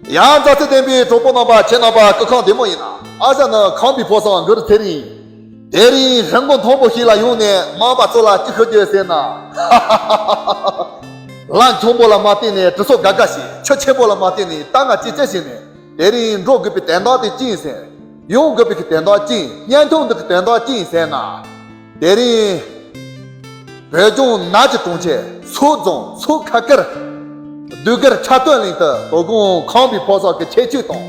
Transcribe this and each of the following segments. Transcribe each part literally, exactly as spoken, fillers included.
ཡང་མཛའ་བརྩེ་ལྡན་པའི་གྲོགས་པོ་རྣམ་པ། ཁྱེད་རྣམ་པ་སྐུ་ཁམས་བདེ་མོ་ཡིན་ན། ཨ་ཞང་ནི་ཁམས་པའི་ཕོ་བྲང་གུ་རུ་ཚེ་རིང་། དེ་རིང་རི་མགོ་མཐོན་པོ་ཞིག་ལ་ཡོང་ནས་རྣམ་པ་ཚོ་ལ་ཅི་ཞུ་རྒྱུ་ཟེར་ན། ལམ་མཐོན་པོ་ལ་མ་བརྟེན་ནས་དྲི་སོ་དགའ་དགའ་བྱས། ཆུ་ཆེན་པོ་ལ་མ་བརྟེན་ནས་ལྟ་ང་ཅི་ཅི་བྱས་ནས། དེ་རིང་འགྲོ་དགོས་པའི་དོན་དག་དེ་ཅི་ཡིན་ཟེར། ཡོང་དགོས་པའི་དོན་དག་ཅི་ཡིན། བརྙན་ཐུང་འདི་གི་དོན་དག་ཅི་ཡིན་ཟེར་ན། དེ་རིང་བོད་ལྗོངས་ནག་ཆུ་གྲོང་ཁྱེར་མཚོ་རྫོང་མཚོ་ཁ་དཀར་ཟློས་གར་འཁྲབ་སྟོན་གླིང་དུ་དོ་དགོང་ཁམས་པའི་ཕོ་བྲང་གི་ཁྱད་ཆོས་དང་།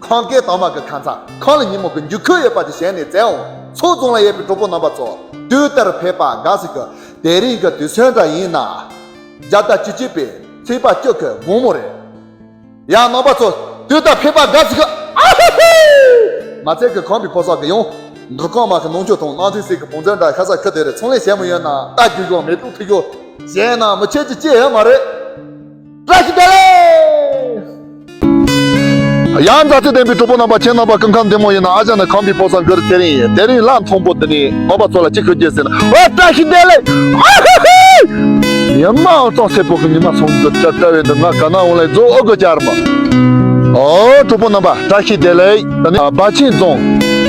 ཁམས་སྐད་དྭངས་མ་གི་ཁ་མཚར། ཁམས་ལ་ཉིན་མོ་གི་འཇུག་སྐུལ་ཡོད་པ་དེ་བྱས་ནས་བཙལ་འོང་། མཚོ་རྫོང་ལ་ཡོད་པའི་གྲོགས་པོ་རྣམ་པ་ཚོ་དུས་ལྟར་ཕེབས་པ་དགའ་བསུ་ཞུ། དེ་རིང་གི་དུས་ཚོད་འདྲ་ཡིན་ན། བརྒྱ་དང་བཅུ་གཅིག་པའི་ཚེས་པ་བཅུ་གི་དགོང་མོ་རེད། ཡ་རྣམ་པ་ཚོ། དུས་ལྟར་ཕེབས་པ་དགའ་བསུ་ཞུ། ཨ་ཧི་ཧི། མ་ཚད་ཀྱི་ཁམས་པའི་ཕོ་བྲང་གི་ཡང་འབྲུ་རྐང་མ་གི་ནང་ཆོས་དང་སྣང་ཚུལ་གསེར་གྱི་བང་མཛོད་འདྲ་ཤ་ཚ་ཁུ་དེ་རེད། ཚོང་ལས་བྱེད་མི་ཡོད་ན་ལྟ་རྒྱུ་ཞོག་མེ་ཏོག་ཐུག་ཞོག་བྱས་ན་མི་ཆད་ཀྱི་ཅི་ཡོད་མ་རེད། བཀྲ་ཤིས་བདེ་ལེགས། ཡང་མཛའ་བརྩེ་ལྡན་པའི་གྲོགས་པོ་རྣམ་པ། ཁྱེད་རྣམ་པ་སྐུ་ཁམས་བདེ་མོ་ཡིན་ན། ཨ་ཞང་ནི་ཁམས་པའི་ཕོ་བྲང་གུ་རུ་ཚེ་རིང་ཡིན། དེ་རིང་ལམ་མཐོན་པོ་འདི་ནས་རྣམ་པ་ཚོ་ལ་ཅི་ཞུ་རྒྱུ་ཟེར་ན། ཨོ་བཀྲ་ཤིས་བདེ་ལེགས། ཨ་ཧི་ཧི། ཉི་མ་ཨོ་ཙང་སེར་པོ་གི་ཉི་མ་སོང་གི་ཅག་ལྟ་བའི་འདི་ང་ག་ན་འོང་ལེ་རྫོགས་ཨོ་གི་ཅར་མ། ཨོ་གྲོགས་པོ་རྣམ་པ་བཀྲ་ཤིས་བདེ་ལེགས། ད་ནི་ཨ་སྦ་ཆེན་རྫོང་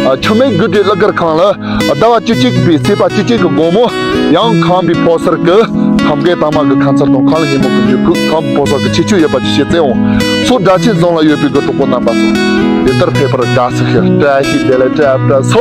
ཨ་ཆུ་སྨད་དགོན་སྡེའི་གླུ་གར་ཁང་ལ་ཟླ་བ་བཅུ་གཅིག་པའི་ཚེས་པ་བཅུ་གཅིག་གི་དགོང་མོ་ཡང་ཁམས་པའི་ཕོ་བྲང་གི་ཁམས་སྐད་དྭངས་མ་གི་ཁ་མཚར་དང་ཁམས་ལ་ཉིན་མོ་གི་འཇུག་སྐུལ། ཁམས་པའི་ཕོ་བྲང་གི་ཁྱད་ཆོས་ཡོད་པ་ཅིག་བྱེད་བཙལ་འོང་། མཚོ་སྦ་ཆེན་རྫོང་ལ་ཡོད་པའི་གི་གྲོགས་པོ་རྣམ་པ་ཚོ་དེ་ལྟར་ཕེབས་པར་དགའ་བསུ་ཞུ། བཀྲ་ཤིས་བདེ་ལེགས། བཀྲ་བཀྲ་སོ།